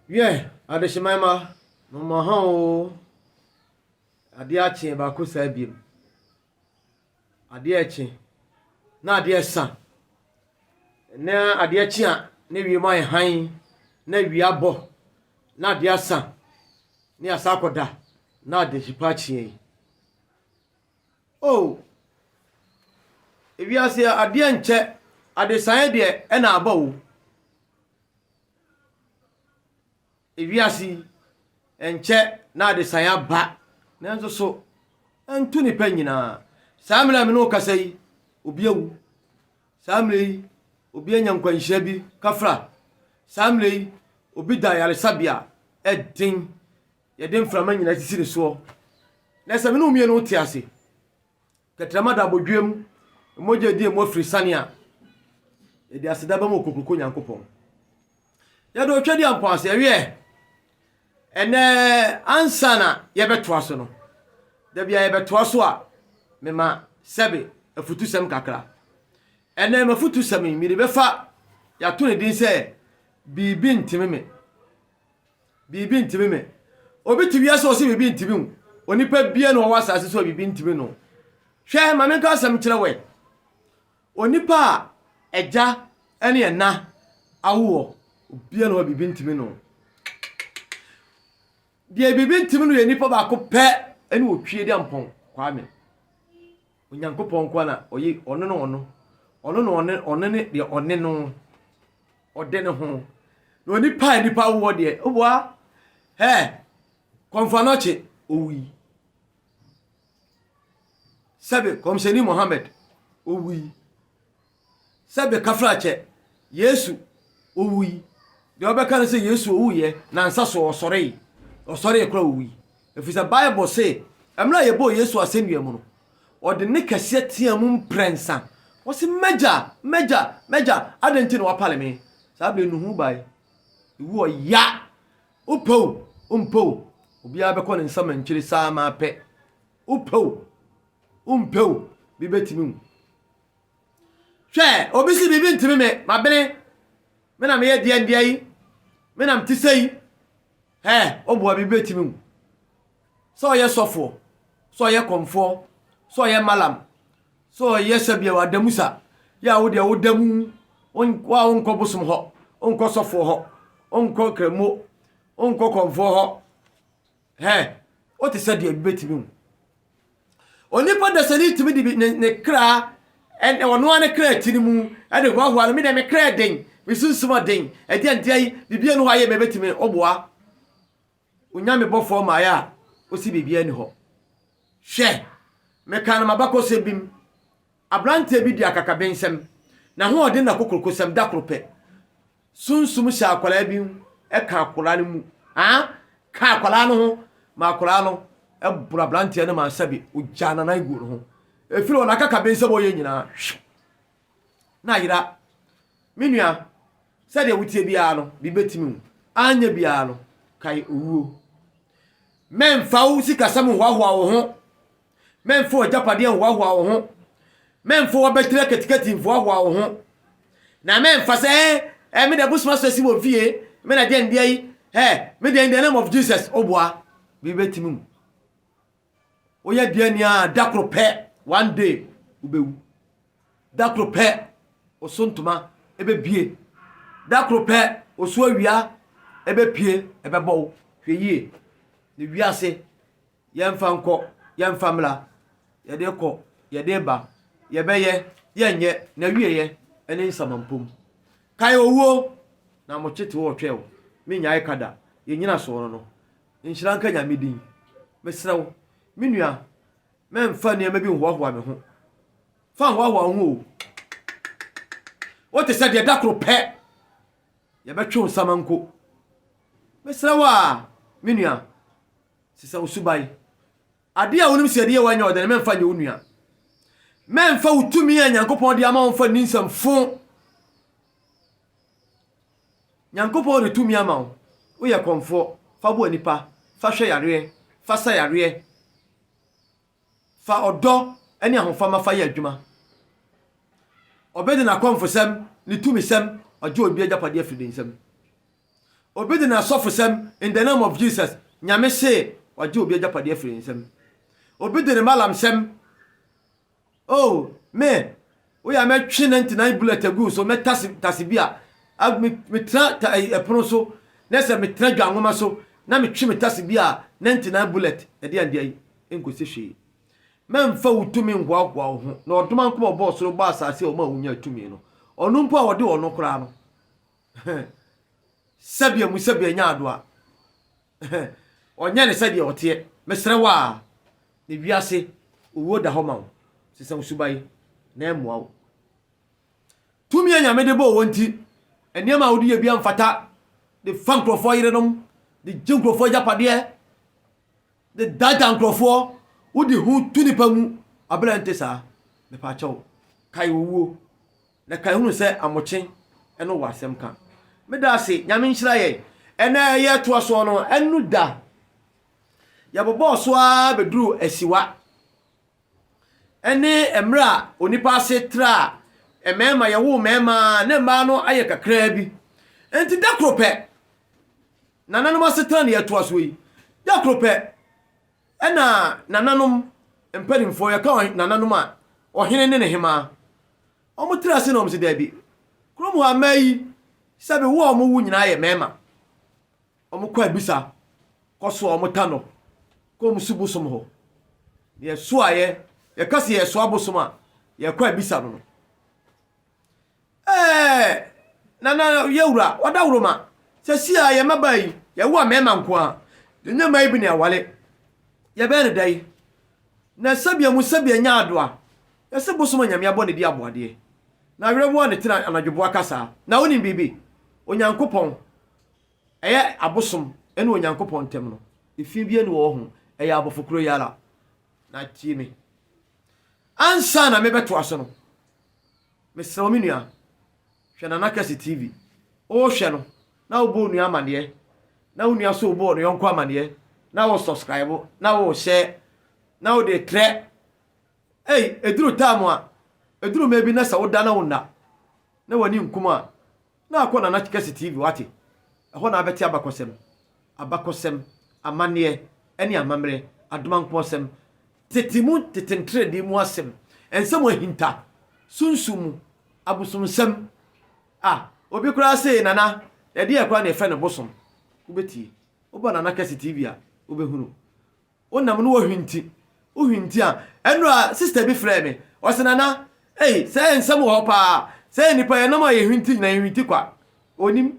Wiɛ, adehyeman mma, momma ha oo. Adeɛ akye baako saa biem. Adeɛ rekye na adeɛ resa. Na adeɛ kye a na wiem ayɛ hann, na awia abɔ, na adeɛ asa, na yɛasan akɔda, na adehyepa akye yi. Oh, ewiase adeɛ nkyɛ, adesaeɛ deɛ ɛna aba o. Ewiase yi, ɛnkyɛ na adesaeɛ aba, nanso so ɛnto nnipa nyinaa. Saa mmerɛ a me ne wo kasa yi, obi awu. Saa mmerɛ yi, obi anya nkwanhyia bi kafra. Saa mmerɛ yi, obi da ayaresabea ɛden, yɛde mframa nyinaa sisi ne soɔ. Na sɛ me ne wo mmienu te ase, Tɛtrɛma da abodweam, mogya edi emu afiri sane a, yɛde aseda bɛma Okokroko Nyankopɔn. Yɛde Otwadiampɔn ase ɛwiɛ, ɛnɛ ansa na yɛbɛtoa so no, da bia yɛbɛtoa so a, mema sɛbe afutusɛm kakra. Ɛnɛ mafutusɛm yi, mede bɛfa, yɛato ne din sɛ, Biribi ntimi me. Biribi ntumi me. Obi te wiase a ɔse biribi ntumi wo. Onipa biara na ɔwɔ asase so a biribi ntumi no. Hwɛ, ma menka asɛm nkyerɛ wo ɛ. Onipa a agya ne ɛna awo wɔ, obiara na hɔ a biribi ntumi no. Deɛ biribi ntumi no yɛ nipa baako pɛ ɛne Otwie Diampɔn Kwame. Onyankopɔn nkoa na ɔyɛ ɔno ne ɔno. Ɔno na ɔne ɔno ne deɛ ɔne no. Ɔde ne ho. Na onipa a nipa woɔ deɛ, woboa hɛ kɔmfanɔkye owui. Sɛbe kɔmhyɛni Mohammed owui. Sɛbe kafrakyɛ Yesu owui. Deɛ ɔbɛka no sɛ Yesu owuiɛ nansa so ɔsɔree. Ɔsɔree koraa owui. Ɛfiri sɛ Bible se mmerɛ a yɛbɔɔ Yesu asɛnnua mu no, ɔde nne kɛseɛ teaa mu mprɛnsa. Ɔse, M'agya, m'agya, m'agya, adɛn nti na woapale me? Saa berɛ no, nuhu bae. Ewu ɔya. Wopɛ o, wompɛ o, obiara bɛkɔ ne nsamankyire saa ma pɛ. Wopɛ o, wompɛ o, bi bɛtumi wo. Hwɛ, obi si biribi ntumi me, mabene, me na meyɛ deɛ ndeɛ yi, me na mete sɛ yi. Hɛ, woboa biribi bɛtumi wo. Sɛ ɔyɛ sɔfoɔ, sɛ ɔyɛ kɔmfoɔ, sɛ ɔyɛ malam, sɛ ɔyɛ sɛbea adamusa, yɛ a wo deɛ woda mu, wo a wonkɔ bosom hɔ, wonkɔ sɔfoɔ hɔ, wonkɔ kramo, wonkɔ kɔmfoɔ hɔ, hɛ, wote sɛ deɛ bi bɛtumi wo. Onipa dasani tumi de ne, ne kra, ɔno ara ne kra ti no mu, de hoahoa no, me deɛ me kra den, me sunsum ɔden, ɛdeɛ ndeɛ yi, biribi anu hɔ ayɛ mɛbɛtumi, ɔboa. Onyame bɔfoɔ mmaeɛ a ɔsi biribiara nni hɔ. Hwɛ! Mekaa no m'abakɔsɛm bi mu, Aberanteɛ bi di akakabensɛm, n'ahoɔden na kokrokosɛm, da koro pɛ, sunsum hyɛ akwadaa bi mu, ɛka akwadaa no mu, aa, ka akwadaa no ho, ma akwadaa no boro aberanteɛ no ma sɛbe ɔgyaa nanan guu ne ho. Ɛfiri hɔ no, akakabensɛm a ɔyɛ nyinaa, hwɛ! Na ayera. Me nua, sɛdeɛ woteɛ biara no, biribi bɛtumi wo. Anyɛ biara no, kae owuo. Mɛmfa wo sikasɛm nhoahoa wo ho. Mɛmfa w'agyapadeɛ nhoahoa wo ho. Mɛmfa w'abatiri akatikati nhoahoa wo ho. Na mɛmfa sɛ, eh, eh, me deɛ bosom asɔ asi wɔ fie, me na deɛ ndeɛ yi, eh, me deɛ in the name of Jesus, woboa. Biribi bɛtumi wo. Woyɛ deɛ ni a, da koro pɛ, one day, wobɛwu. Da koro pɛ, wo so ntoma bɛbue. Da koro pɛ, wo so awia bɛpue, ɛbɛbɔ wo. Hwɛ yie. Ne wiase, yɛmfa nkɔ, yɛmfa mmra. Yɛde kɔ, yɛde ba. Yɛbɛyɛ, yɛnyɛ, na awieɛ ne nsamampom. Kae owuo, na mo kyete wɔ ɔtwɛn wo. Mennyae ka da. Yɛn nyinasoɔ no no. Nhyira nka Nyame din. Mesrɛ wo, me nua, mɛmfa nneɛma bi nhoahoa me ho. Fa nhoahoa wo ho o. Wote sɛ deɛ da koro pɛ yɛbɛtwe wo nsamanko. Mesrɛ wo a, me nua, sesa wo suban. Adeɛ a wonim sɛ ɛde yɛ wo anyɛ ɔdɛ no, mɛmfa nyɛ wo nua. Mɛmfa wo tumi a Nyankopɔn de ama wo mfa nni nsɛmfo. Nyankopɔn de tumi ama wo, woyɛ kɔmfoɔ, fa boa nnipa, fa hwɛ yareɛ, fa sa yareɛ. Fa ɔdɔ ne ahofama fa yɛ adwuma. Ɔbɛde n'akɔmfosɛm, ne tumisɛm, ɔgye obi agyapadeɛ afiri ne nsam. Obi de n'asɔfosɛm in the name of Jesus, Nyame se wagye obi agyapadeɛ afiri ne nsam. Obi de ne malamsɛm, oh, me, woyɛ a mɛtwe 99 bullet agu so, mɛtase tase bi a, metra ta ɛpono so, na sɛ metra dwanwoma so, na metwe me tase bi a 99 bullet, ɛde andeɛ yi, nkɔsi hwee. Mɛmfa wo tumi nhoahoa wo ho, na ɔdoma nko a ɔbɔɔ soro bɔɔ asase a ɔma wonya tumi no, ɔno mpo a ɔde ɔno koraa no, sɛbea mu sɛbea nya adoa, ɔnyɛ ne sɛdeɛ ɔteɛ. Mesrɛ wo a, na wiase owuo da hɔ ma wo, sesa wo suban na ɛmmoa wo. Tumi a Nyame de bɔɔ wo nti, nneɛma a wode yɛ bi amfata, de fa nkurɔfoɔ yerenom, de gye nkurɔfoɔ agyapadeɛ, de daadaa nkurɔfoɔ, wode hu to nipa mu, abere nte saa. Mepaakyɛw, kae owuo, na kae hunu sɛ amokye ɛno wɔ asɛm ka. Meda ase, Nyame nhyira yɛn. Ɛnɛ yɛtoa soɔ no, ɛno da yɛbobɔɔ so ara bɛduru asiwa ɛne mmerɛ a onipa ase tra a mmarima yɛwoo mmarima ne mmaa no ayɛ kakraa bi. Nti da koro pɛ, nananom asetena ne yɛtoa soɔ yi, da koro pɛ ɛna nananom mpanimfoɔ, yɛka nananom a, ɔhene ne ne hemaa, wɔn tena ase na wɔn sɛ daabi, kurom hɔ mmaa yi sɛbi wo a wɔn wu nyinaa yɛ mmarima, wɔn kɔ abisa kɔ so a wɔn ta no kɔ wɔn su bosom hɔ. Yɛso a yɛ yɛka sɛ yɛso abosom a yɛkɔ abisa no no. Ɛɛ nana yɛwura ɔda woroma sɛ si a yɛ mmabaa yi yɛwo a mmarima nko a yɛnyɛ mmaa yi bi ne awale yɛbɛyɛ no da yi na sɛbea mu sɛbea nya adoa yɛsɛ bosom a Nyame abɔ ne di aboadeɛ na awerɛhoɔ ne tena anadwoboa kasa. Na wonim biribi, Onyankopɔn ɛyɛ abosom ne Onyankopɔn ntam no efi bi ani wɔ ho, ɛyɛ abɔfo koro yi ara. Na tie me ansa na mebɛtoa so no, mesrɛ wo me nua, hwɛ Nana Kɛse TV, wohwɛ no na wobɔ wo nua amaneɛ, na wo nua so wobɔ ne yɔnko amaneɛ, na wo subscribe, na wo share, na wode trɛ. Ei, ɛduru time a, ɛduru mmerɛ bi na sɛ woda na wonna na w'ani nkum a, na akɔ Nana Kɛse TV, wate? Ɛhɔ na abɛte abakɔsɛm, abakɔsɛm, amanneɛ ne amammerɛ, adomankoɔsɛm, tete mu tete ntrɛdee mu asɛm, nsɛm ahinta, sunsum mu, abosomsɛm. Ah, obi koraa se Nana, ɛdeɛ koraa na yɛfrɛ no bosom. Wobɛtie. Woba Nana Kɛse TV a, wobɛhunu. Wonam no wohwinti, wohwinti a, ɛnora sister bi frɛɛ me, ɔse Nana, ei, sɛ nsɛm wɔ hɔ paa, sɛ nnipa yɛnam a yɛhwinti nyina yɛhwinti kwa. Onim.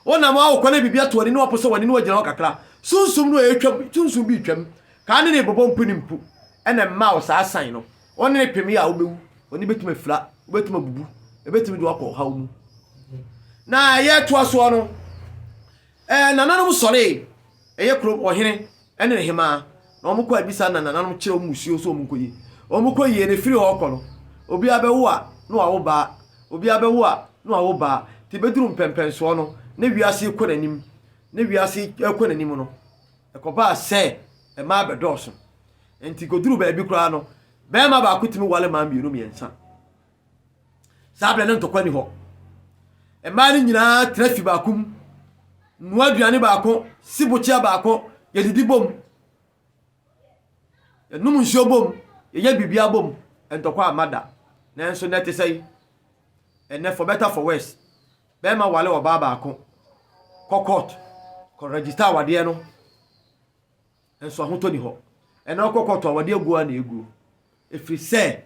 Wonam a wokɔ na biribi ato w'ani na wapo sɛ w'ani na wagyina hɔ kakra. Sunsum no a ɛtwam, sunsum bi twam. Kaa ne ne bobɔ mpu ne mpu ɛna mma wo saa sign no. Wo ne ne pem yɛ a wobɛwu, w'ani bɛtumi afira, wobɛtumi abubu, ɛbɛtumi de wakɔ ɔhaw mu. Na yɛtoa soɔ no, ɛɛ nananom sɔree, ɛyɛ kurom ɔhene ne ne hemaa, na wɔn kɔ abisa na nananom kyerɛ wɔn musuo so wɔn nkɔyie. Wɔn kɔ yie no firi hɔ kɔ no, obiara bɛwo a na wawo baa, obiara bɛwo a na wawo baa. Nti bɛduru mpɛmpɛnsoɔ no, ne wiase kɔ n'anim, ne wiase kɔ n'anim no, ɛkɔbaa sɛ mmaa bɛdɔɔso. Nti kɔduru baabi koraa no, bɛrima baako tumi wale mmaa mmienu mmiɛnsa. Saa berɛ no ntɔkwa ni hɔ. Mmaa no nyinaa tena fi baako mu, noa aduane baako, si bokyea baako, yɛdidi bom, yɛnom nsuo bom, yɛyɛ biribiara bom, ntɔkwa amma da. Nanso nnɛ te sɛ ɛnnɛ for better for worse, bɛrima wale ɔbaa baako, kɔ court, kɔ register awadeɛ no. Nso ahotɔ ni hɔ. Ɛnna ɔkɔ kɔtɔ a wɔde aguo ara na ɛguo. Ɛfiri sɛ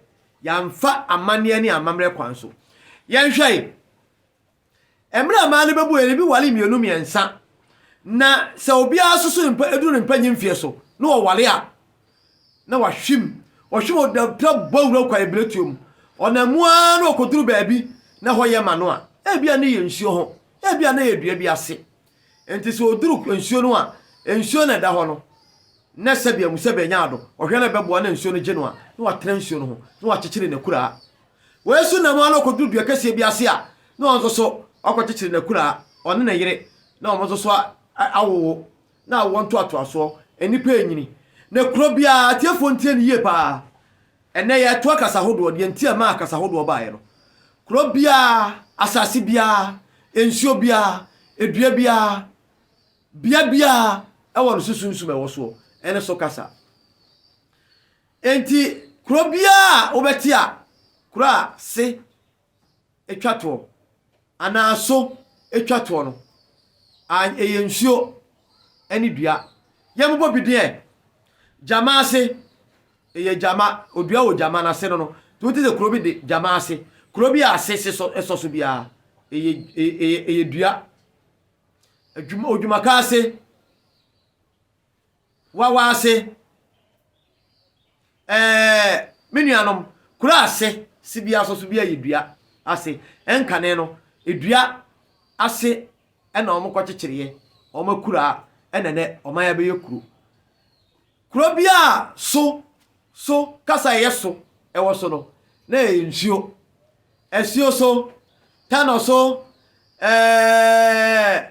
yɛamfa amanneɛ ne amammerɛ kwan so. Yɛnhwɛ yi. Mmerɛ a mmaa no bɛbu yɛn, ebi wale mmienu mmiɛnsa. Na sɛ obiara soso ne mpa, ɛduru ne mpanyin mfeɛ so na ɔwale a, na wahwim. Ɔhwim ɔda tra bɔ awura kwaeɛ biretuo mu. Ɔnam mu ara na ɔkɔduru baabi na hɔ yɛ ma no a, ebia ne yɛ nsuo ho, ebia na yɛ dua bi ase. Enti sɛ ɔduru nsuo no a, nsuo na ɛda hɔ no, na sɛbea mu sɛbea nya ado, ɔhwɛ na ɛbɛboa na nsuo no gye no a, na watena nsuo no ho, na wakyekyere n'akuraa. Wei nso nam ara na ɔkɔduru dua kɛseɛ bi ase a, na ɔno nso so wakɔkyekyere n'akuraa, ɔne ne yere, na wɔn nso so awowo, na awoɔ ntoatoasoɔ, nnipa renyini. Na kuro biara, atiefoɔ ntie no yie paa. Ɛnnɛ yɛretoa kasa hodoɔ, deɛ nti a ɛmaa kasa hodoɔ baeɛ no. Kuro biara, asase biara, nsuo biara, Dua biara, bea biara wɔ ne so sunsum a ɛwɔ soɔ, ɛne so kasa. Enti kuro biara a wobɛte a, kuro a se twa toɔ anaa so twa toɔ no, ɛyɛ nsuo ne dua. Yɛmmobɔ bi din ɛ. Gyama ase, ɛyɛ gyama, odua wɔ gyama no ase no no. Nti wote sɛ kuro bi de gyama ase. Kuro bi a ase se sɔ sɔ so biara, ɛyɛ ɛyɛ ɛyɛ dua. Adwuma odwumaka ase, wawa ase. Ɛɛ me nuanom, kuro ase se biara sɔ so biara yɛ dua ase. Ɛnkane no, dua ase na wɔkɔkyekyereɛ wɔn akuraa ɛna nɛ ɔman abɛyɛ kuro. Kuro biara so so kasa ɛyɛ so ɛwɔ so no na ɛyɛ nsuo. Asuo so, tanɔ so, ɛɛ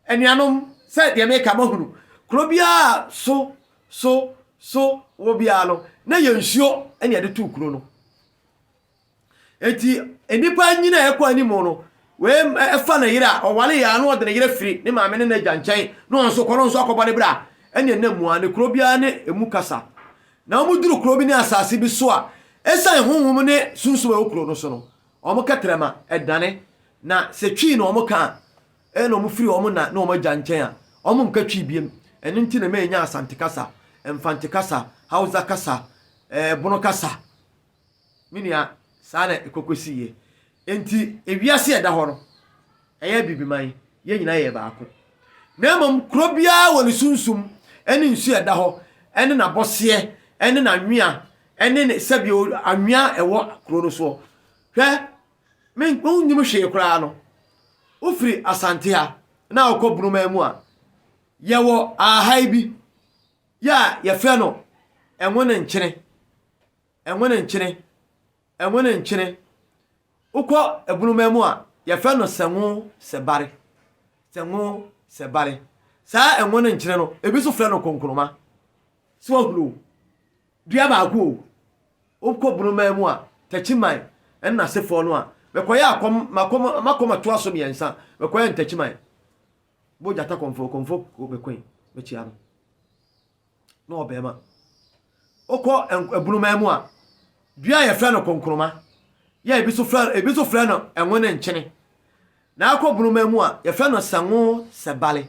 anuanom sɛ deɛ meka moahunu. Kuro biara so so so wɔ biara no na ɛyɛ nsuo ɛna yɛde too kuro no. Enti nnipa nyini a ɛkɔ anim no, wei ɛfa ne yere a ɔware yɛ a na ɔde ne yere firi ne maame ne n'agya nkyɛn na ɔno nso kɔ no nso akɔbɔ ne bra. Ɛne ɛnam mu a ne kuro biara ne emu kasa. Na wɔn duru kuro bi ne asase bi so a, ɛsiane honhom ne sunsum a ɛwɔ kuro no so no, wɔn kɛtrɛma ɛdane. Na sɛ twi na wɔn ka a, ɛna wɔn firi wɔn na ne wɔn agya nkyɛn a, wɔn nka twi biem. Ɛno nti na ɛma yɛnya Asante kasa, Mfante kasa, Hausa kasa, ɛɛ Bono kasa. Me nua, saa na ɛkɔkɔsiiɛ. Enti, ewiase a ɛda hɔ no, ɛyɛ Abibiman, yɛn nyinaa yɛ baako. Na mmom, kuro biara wɔ ne sunsum ne nsuo a ɛda hɔ, ne n'abɔseɛ, ne n'anwea, ne ne sɛbio anwea a ɛwɔ kuro no soɔ. Hwɛ, me wonnim hwee koraa no, wofiri Asante ha na wokɔ Bunoman mu a, yɛwɔ ahae bi yɛ a yɛfrɛ no ɛnwo ne nkyene. Ɛnwo ne nkyene, ɛnwo ne nkyene. Wokɔ abunuma mu a, yɛfrɛ no sɛnwo sɛbare, sɛnwo sɛbare. Saa ɛnwo ne nkyene no, ebi nso frɛ no konkonoma. So wahunu o? Dua baako o. Wokɔ bunuma mu a, takyiman ɛne n'asefoɔ no a, mekɔyɛ akɔm, makɔm, makɔm atoa so mmiɛnsa, mekɔyɛ ntakyiman. Bɔ gyata kɔmfo, kɔmfo mekɔe, mekyia no. na ɔbarima. Wokɔ abunuman mu a, dua a yɛfrɛ no konkroma, yɛ ebi nso frɛ ebi nso frɛ no ɛnwo ne nkyene. Na akɔ bunuman mu a, yɛfrɛ no sɛnwo sɛbale.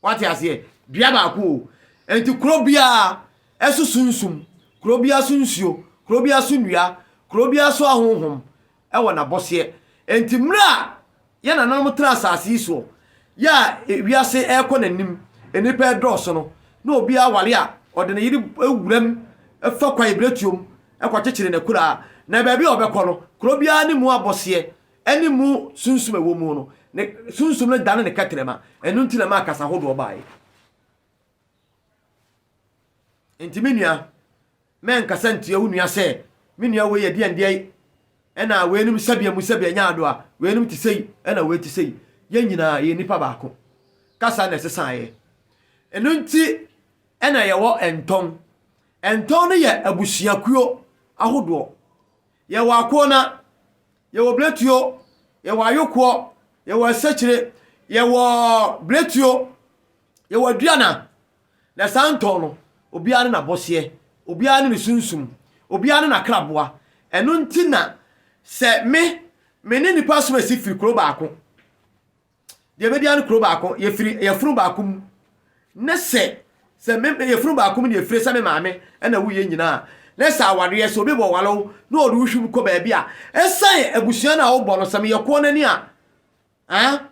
Wate aseɛ? Dua baako o. Enti kuro biara ɛso sunsum, kuro biara so nsuo, kuro biara so nnua, kuro biara so ahonhom wɔ n'abɔseɛ. Enti mmerɛ a yɛn nananom tenaa asase yi soɔ, yɛ a wiase rekɔ n'anim, nnipa redɔɔso no, na obiara ware a, ɔde ne yere wuram fa kwaebiretuom kɔkyekyere n'akuraa. Na baabi a ɔbɛkɔ no, kuro biara ne mu abɔseɛ ne mu sunsum a ɛwɔ mu no, ne sunsum no dane ne kɛtrɛma. Ɛno nti na ɛmaa kasa hodoɔ baeɛ. Enti me nua, mɛnkasa ntia wo nua sɛ, Me nua wei yɛ deɛn deɛn, ɛna weinom sɛbea mu sɛbea nyɛ adoa, weinom te sei, ɛna wei te sei. Yɛn nyinaa yɛyɛ nnipa baako. Kasa na ɛsesaeɛ. Ɛno nti ɛna yɛwɔ ntɔn. Ntɔn no yɛ abusuakuo ahodoɔ. Yɛwɔ akoona, yɛwɔ biretuo, yɛwɔ ayokoɔ, yɛwɔ asakyire, yɛwɔ biretuo, yɛwɔ aduana. Na saa ntɔn no, obiara ne n'abɔseɛ, obiara ne ne sunsum, obiara ne n'akraboa. Ɛno nti na sɛ me, me ne nnipa asomasi firi kuro baako, deɛ ɛbɛdi ara ne kuro baako, yɛfiri yafunu baako mu, ne sɛ, sɛ me, yafunu baako mu na yɛfiri sɛ me maame ɛna woyɛ nyinaa, ne sɛ awareɛ, sɛ obi bɔ ware wo na ɔde wo hwim kɔ baabi a, ɛsiane abusua no a wobɔ no, sɛ meyɛ koɔ no ani a, ah,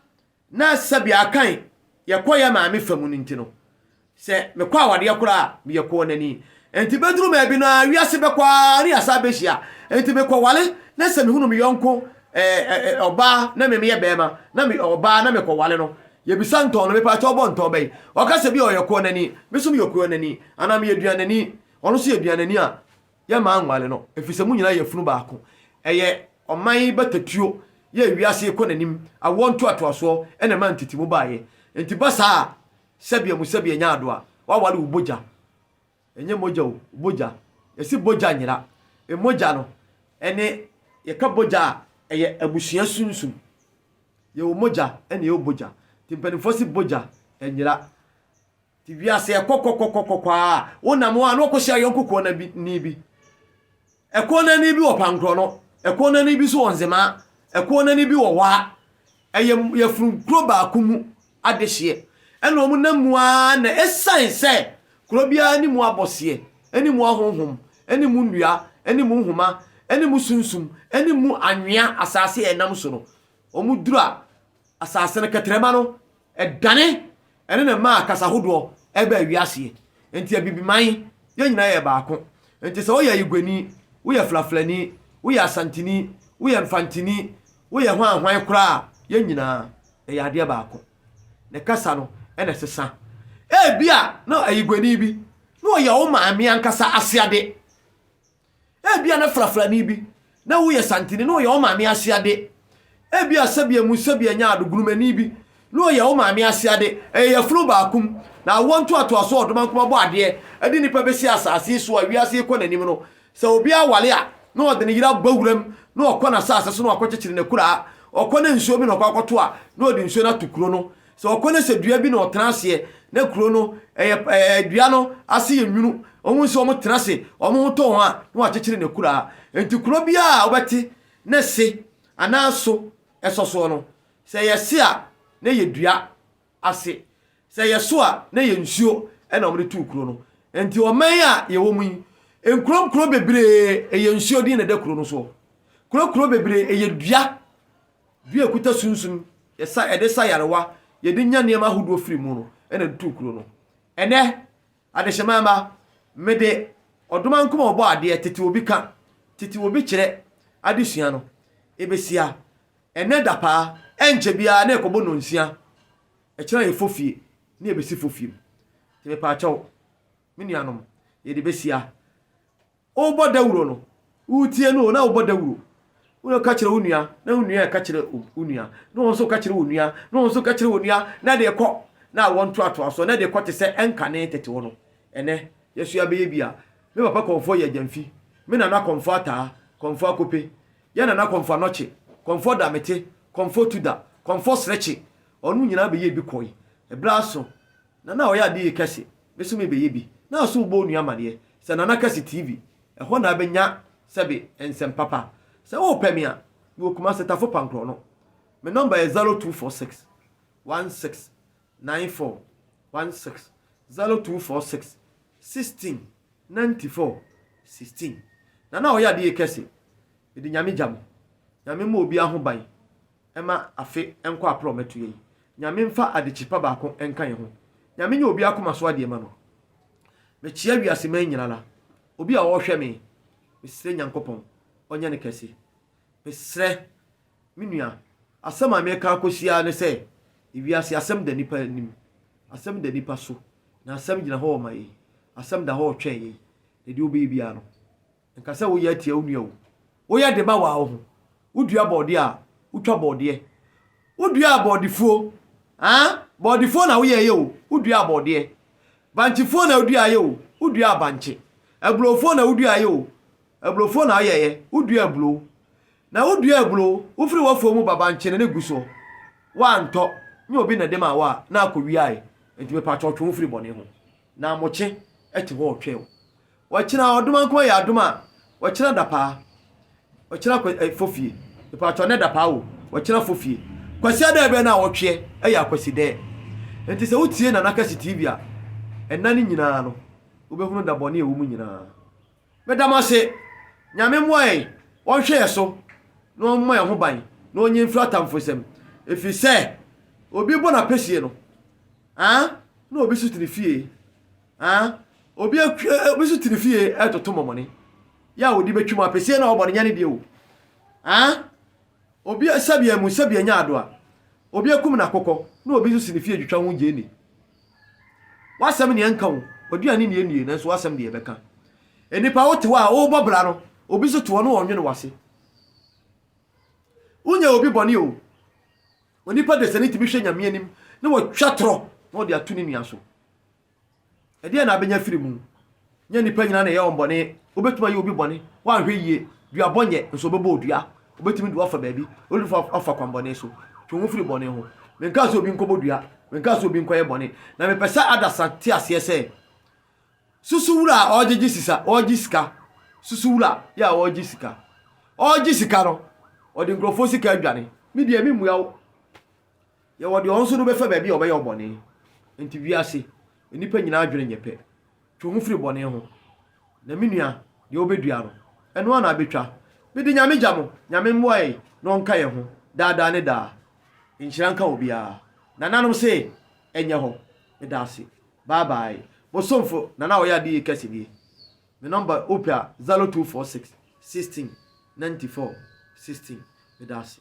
Na sɛbea akan yɛkɔ yɛn maame fa mu no nti no, sɛ mekɔ awadeɛ koraa a, meyɛ kɔɔnani. Enti bɛduru baabi no ara, wiase bɛkɔ ara ne yɛasan abɛhyia. Enti mekɔwale na sɛ mehunu me yɔnko eh, ɔbaa na me meyɛ bɛrima na me ɔbaa na mekɔwale no, yɛbisa ntɔn no, mepaakyɛ wobɔ ntɔn bɛn? Ɔka sɛ bi a ɔyɛ kɔɔnani, me nso meyɛ kɔɔnani, anaa meyɛ duanani, ɔno nso yɛ duanani a, Yɛmmaa nware no, efisɛ mo nyinaa yɛ funu baako. Ɛyɛ ɔman yi batatuo yɛ wiase rekɔ n'anim, awoɔ ntoatoasoɔ na ɛmaa ntetemu baeɛ. Enti ba saa a, sɛbea mu sɛbea nya adoa, woaware wo bogya. Ɛnyɛ mogya o, bogya. Yɛse bogya nyera. Mogya no, ɛne, yɛka bogya a, ɛyɛ abusua sunsum. Yɛwɔ mogya ɛna yɛwɔ bogya. Nti mpanimfoɔ se bogya nyera. Nti wiase ɛkɔ kɔkɔkɔkɔkɔ a, wonam hɔ a na wɔkɔhyia yɔnko kuonani bi. Ɛkuonani bi wɔ Pankorɔno, ɛkuonani bi nso wɔ Nzemaa, ɛkuonani bi wɔ Waa. Ɛyɛ yɛfunu kuro baako mu adehyeɛ. Ɛna wɔn nam mu ara na ɛsiane sɛ kuro biara ne mu abɔseɛ, ne mu ahonhom, ne mu nnua, ne mu nhoma, ne mu sunsum, ne mu anwea asase a ɛnam so no, wɔduru a asase no kɛtrɛma no dane, ɛno na ɛmaa kasa hodoɔ baa wiaseɛ. Nti Abibiman, yɛn nyinaa yɛ baako. Nti sɛ woyɛ Ayiguani, woyɛ Flaflani, woyɛ Asanteni, woyɛ Mfanteni, woyɛ hwan hwan koraa a, yɛn nyinaa yɛyɛ adeɛ baako. Ne kasa no na ɛsesa. Ebia na Ayiguani bi, na ɔyɛ wo maame ankasa aseade. Ebia na frafrani bi, na woyɛ santini, na ɔyɛ wo maame aseade. Ebia sɛbea mu sɛbea nyaado, gurumani bi, na ɔyɛ wo maame aseade. Ɛyɛ yafunu baako mu, na awoɔ ntoatoasoɔ a ɔdomankoma bɔ adeɛ de nnipa bɛsi asase yi so a wiase yi kɔ n'anim no, sɛ obi aware a, na ɔde ne yere abɔ wuram, na ɔkɔ n'asase so na wakɔkyekyere n'akuraa. Ɔkɔ na nsuo bi na ɔkɔ akɔto a, na ɔde nsuo no ato kuro no. Sɛ ɔkɔ na sɛ dua bi na ɔtena aseɛ, na kuro no, ɛyɛ ɛɛ dua no ase yɛ nwunu, wɔn nso wɔn tena ase, wɔn ho tɔ wɔn a, na wɔakyekyere no akuraa. Enti kuro biara a wobɛte ne se anaa so ɛsɔ soɔ no, sɛ ɛyɛ se a, na ɛyɛ dua ase, sɛ ɛyɛ so a, na ɛyɛ nsuo ɛna wɔde too kuro no. Enti ɔman a yɛwɔ mu yi, nkuro nkuro bebree ɛyɛ nsuo din na ɛda kuro no soɔ. Kuro kuro bebree ɛyɛ dua. Dua a ɛkuta sunsum, yɛsa, yɛde sa yarewa, yɛde nya nneɛma ahodoɔ firi mu no na ɛde too kuro no. Ɛnnɛ, adehyemma mma, mede Ɔdomankoma a ɔbɔɔ adeɛ, tete obi ka, tete obi kyerɛ adesua no ɛbɛsia. Ɛnnɛ dapaa, ɛnkyɛ biara na ɛkɔbɔ nnɔnsia, ɛkyena yɛ fofie na yɛbɛsi fofie mu. Nti mepaakyɛw, me nuanom, yɛde bɛsia. Worebɔ dawuro no, woretie no o, na wobɔ dawuro. Woreka kyerɛ wo nua, na wo nua reka kyerɛ wo nua, na wɔn nso reka kyerɛ wɔn nua, na wɔn nso reka kyerɛ wɔn nua, na ɛde rekɔ, na awoɔ ntoatoasoɔ, na ɛde rekɔ te sɛ ɛnkane tete hɔ no. Ɛnnɛ, yɛso yɛabɛyɛ bi a, me papa kɔmfoɔ yɛ agyamfi, me nana kɔmfoɔ ataa, kɔmfoɔ akope, yɛn nana kɔmfoɔ anɔkye, kɔmfoɔ damete, kɔmfoɔ tuda, kɔmfoɔ serekye, ɔno nyinaa bɛyɛɛ bi kɔe. Ɛberɛ aso, Nana a ɔyɛ ade yie kɛse, me nso mebɛyɛ bi. Na aso wobɔ onua amaneɛ sɛ Nana Kɛse TV, ɛhɔ na abɛnya sɛbe nsɛm papa. Sɛ wopɛ me a, mewɔ Kumase Tafo Pankorɔ no. Me nɔmba yɛ 0246 16 94 16, 0246 16 94 16. Nana a ɔyɛ ade yie kɛse, mede Nyame gya mo. Nyame mmɔ obiara ho ban. Ɛma afe nkɔ aprɔ mɛto yɛ yi. Nyame mfa adekye pa baako nka yɛn ho. Nyame nyɛ obi akoma so adeɛ ma no. Mekyea wiase man nyinara. Obi a ɔrehwɛ me, mesrɛ Nyankopɔn ɔnyɛ no kɛse. Mesrɛ, me nua, asɛm a meka akɔsi ara ne sɛ, ewiase asɛm da nipa anim, asɛm da nipa so, na asɛm gyina hɔ rema yɛn, asɛm da hɔ retwɛn yɛn, na deɛ wobɛyɛ biara no, Nka sɛ woyɛ atia wo nua o. Woyɛ de ma waa wo ho. Wodua bɔɔdeɛ a, wotwa bɔɔdeɛ. Woduaa bɔɔdefuo, ah, bɔɔdefuo na woyɛeɛ o, woduaa bɔɔdeɛ. Bankyefuo na woduaeɛ o, woduaa bankye. Aburofuo na woduaeɛ o, aburofuo na woyɛeɛ, woduaa aburow. Na woduaa aburow, wofiri w'afuo mu ba bankye no ne gu soɔ. Woantɔ, nyɛ obi na ɛde maa wo a, na akɔwiae. Enti mepakyɛw twe wo firi bɔne ho. Na amokye te hɔ retwɛn wo. Ɔkyena ɔdoma nko yɛ adom a ɔkyena dapaa ɔkyena kwa eh, fofie mepatwɔ nɛ dapaa o ɔkyena fofie kwasi adɛ bɛn na ɔtweɛ ɛyɛ akwasi dɛ nti sɛ wotie Nana Kɛse TV a ɛna ne nyinaa no wobɛhunu da bɔne a ɛwɔ mu nyinaa meda mo ase nyame mmoa yɛn ɔnhwɛ yɛ so na ɔmmɔ yɛn ho ban na ɔnyi mfiri atamfo nsam ɛfiri sɛ obi bɔ n'apɛsie no ah na obi so tene fie Ah, obi obi nso te ne fie ɛretoto mɔmɔne. Yɛ a odi bɛtwi mu apɛsie na ɔbɔ no nyɛ ne deɛ o. Ah, obi sɛbi amu sɛbi anya adoa. Obi akum n'akokɔ na obi nso si ne fie twitwa ho gyeene. W'asɛm neɛ nka o, w'aduane neɛ nnie nanso w'asɛm deɛ ɛbɛka. Nnipa wote hɔ a wobɔ bra no, obi nso te hɔ no ɔnwene w'ase. Wonyɛ obi bɔne o. Onipa desani tumi hwɛ Nyame anim na watwa torɔ na ɔde ato ne nua so. Ɛdeɛn na abɛnya afiri mu? Nyɛ nnipa nyinaa na ɛyɛ wɔn bɔne. Wobɛtumi ayɛ obi bɔne, woanhwɛ yie, duabɔ nyɛ, nso ɔbɛbɔ wo dua. Wobɛtumi de wo afa baabi, wobɛtumi afa kwanbɔne so. Twe wo ho firi bɔne ho. Menkaa sɛ obi nkɔbɔ dua, menkaa sɛ obi nkɔyɛ bɔne. Na mepɛ sɛ adasa te aseɛ sɛ, susu wura a ɔregyegye sisa, ɔregye sika, susu wura yɛ a ɔregye sika. Ɔregye sika no, ɔde nkurɔfoɔ sika adwane. Me deɛ memmua wo. Yɛwɔ deɛ ɔno nso no bɛfa baabi a ɔbɛyɛ wo bɔne. Nti wiase, nnipa nyinaa adwene nyɛ pɛ. Twe wo ho firi bɔne ho. Na me nua, deɛ wobɛdua no, ɛno ara na abɛtwa. Mede Nyame gya mo, Nyame mmoa yɛn na ɔnka yɛn ho daa daa ne daa. Nhyira nka obiara. Nananom se ɛnyɛ hɔ. Meda ase. Bye bye. Mo somfo Nana a ɔyɛ ade yie kɛse nie. Me number wopɛ a 0246 16 94 16. Meda ase.